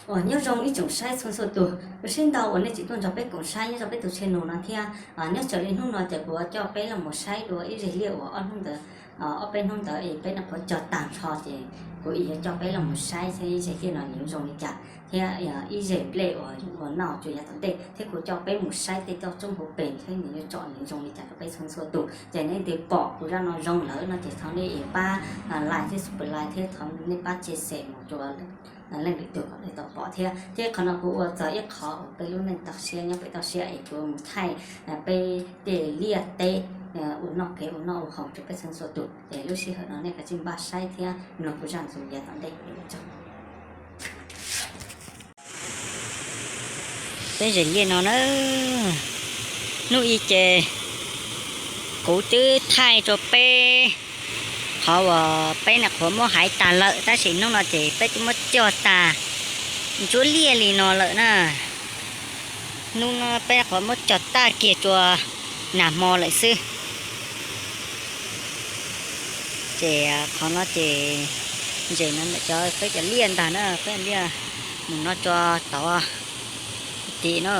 Uas nyob zoo ib tsoom saib txhua txhua tus, ua siab ntau uas nej tseem tuaj nrog peb koom saib nyob rau peb tus channel no thiab. Nyob raws li hnub no ces kuv yuav coj peb los mus saib dua ib zeg liaj uas ob hnub ntawd, ob peb hnub ntawd es peb nyuam qhuav cog tag nrho ces kuv yuav coj peb los mus saib thiab ib zeg liaj no nws yuav zoo li cas thiab ib zeg nplej uas yus ua noj tsuas yav tom ntej thiab kuv coj peb mus saib tej toj roob hauv pes thiab nws yuav tsom nws zoo li cas rau peb txhua txhua tus. Ces nej leej twg pom kuv zaj no zoo lawm no ces thov nej pab like thiab subscribe thiab thov nej pab share mus rau leej lwm tus kom lawv tau pom thiab. Thiab qhov no kuv ua txog ib qhov uas peb lub neej toj siab nyob pem toj siab es kuv mus thaij peb tej liaj teb ua noj kev ua noj ua haus rau peb txhua txhua tus. Ces lub sij hawm no nej kav tsij npaj saib thiab mloog kuv zaj ntxuav yav tom ntej. Peb zeg liaj no na, hnub i ces kuv twb thaij rau peb qhov uas peb nyuam qhuav muab haiv tag lawm tab sis hnub no ces peb twb muab cog tag ntsuab liaj li no lawm na. Hnub no peb nyuam qhuav muab cog tag kiag rua nag hmo lawm xwb. Ces qhov no ces ntses no ntawm cov peb cov liaj ntag na, peb liaj mus no rua tod tim no.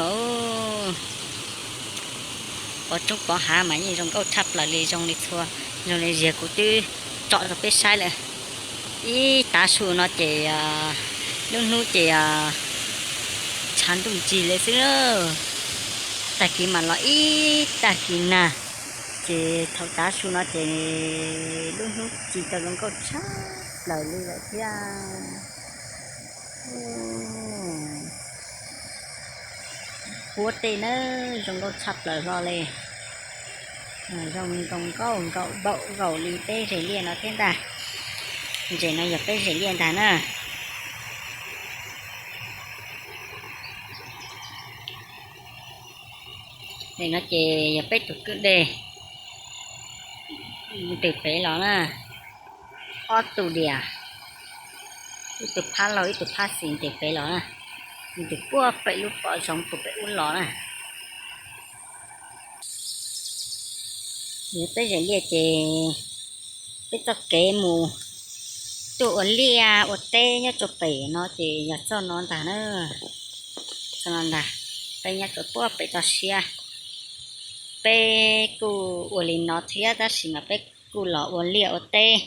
Pov roob pov hav mas yeej zoo nkauj tshaj plaws li, zoo li txhua, zoo li ziag kuv twb tsom rau peb saib lawm. Ib tav su no ces lub hnub ces tshav ntuj ntsig li xwb. Tag kis mas los ib tag kis nag, ces thaum tav su no ces lub hnub ci tau zoo nkauj tshaj plaws li lawm thiab. Huab tej na, zoo nkauj tshaj plaws hlo li. Zoo zoo nkauj nkaum npaum nkaus li peb zeg liaj no thiab ntag. Ntses no yog peb zeg liaj ntag na. Ntses no ces yog peb tus kwj deg ntws pem los na, ob tug diam, ib tug phab laug ib tug phab xis ntws pem los na, ntws puag pem lub pov zoov puag pem ub los na. Yog peb zeg liaj ces peb txoj kev mus tuaj ua liaj ua teb nyob rau pem no ces yog txoj no ntag na. Txoj no ntag, peb nyob rau puag pem toj siab. Peb kuj ua li no thiab tab sis mas peb kuj los ua liaj ua teb,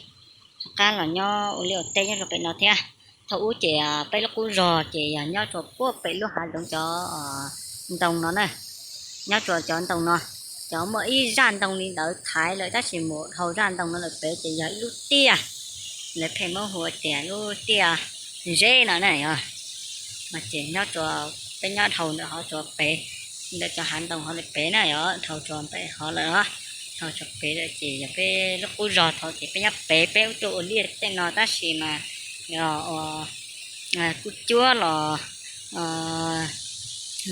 rov qab los nyob ua liaj ua teb nyob rau pem no thiab. Thaum ub ces peb lub qub zog ces yog nyob rau puag pem lub hav zoov cov ntoo no na. Nyob rau cov ntoo no, cov muaj ib zaj ntoo li ntawd thaiv lawm tab sis mus dhau zaj ntoo no lawm pem ces yog ib lub tiaj, lawv pheej muab hu tias lub tiaj zeb no na yog. Mas ces nyob rau, peb nyob dhau ntawm hov rau pem, ntawm cov hav ntoo hov lawm pem na yog dhau rau pem hov lawm os. Dhau rau pem lawm ces yog peb lub qub zog thaum ces peb nyob pem peb ua tuaj ua liaj tej no tab sis mas yog kuj cuab los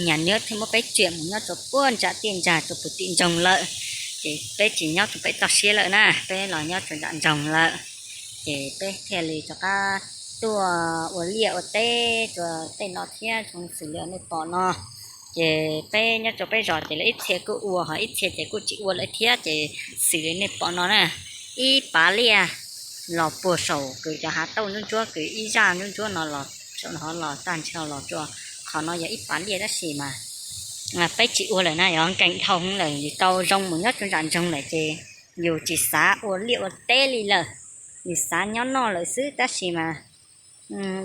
nyas nyob thiaj muab peb tsiam mus nyob rau puag nram tiaj nrag rau puag tim nroog lawm. Ces peb tsis nyob rau pem toj siab lawm na, peb los nyob rau nram nroog lawm. Ces peb thiaj li rov qab tuaj ua liaj ua teb rau tej no thiab zoo xws li nej pom no. Ces peb nyob rau peb zos ces lawv ib txhia kuj ua ho ib txhia ces kuj tsis ua lawm thiab ces xws li nej pom no na, ib pav liaj los puag saum kws cov hav tauj ntsuab ntsuab kws ib zaj ntsuab ntsuab no los saum no los tag nrho los rau qhov no yog ib pav liaj tab sis mas peb tsis ua lawm na yog nkees dhau heev lawm yus tau zoo mus nyob rau nram nroog lawm ces yus tsis xav ua liaj ua teb li lawm, yus xav nyob noj lawm xwb tab sis mas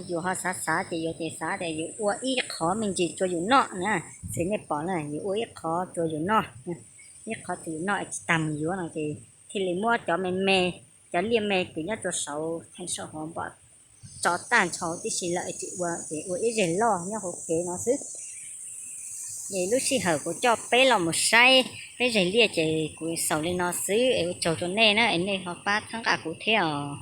yus ho xav xav ces yus ces xav tias yus ua ib qhov me ntsis rua yus noj na, xws nej pom na yus ua ib qhov rua yus noj, ib qhov rua yus noj es tsis tag mus yuav no ces thiaj li muab cov me me, cov liaj me kws nyob rua saud theem saum hov npom tso tag nrho tib si lawm tsis ua ces ua ib zeg loj nyob hauv kev no xwb. Es lub sij hawm kuv coj peb los mus saib peb zeg liaj ces kuv xaus li no xwb es ua tsaug rau nej na es nej ho pab txhawb nqa kuv thiab os.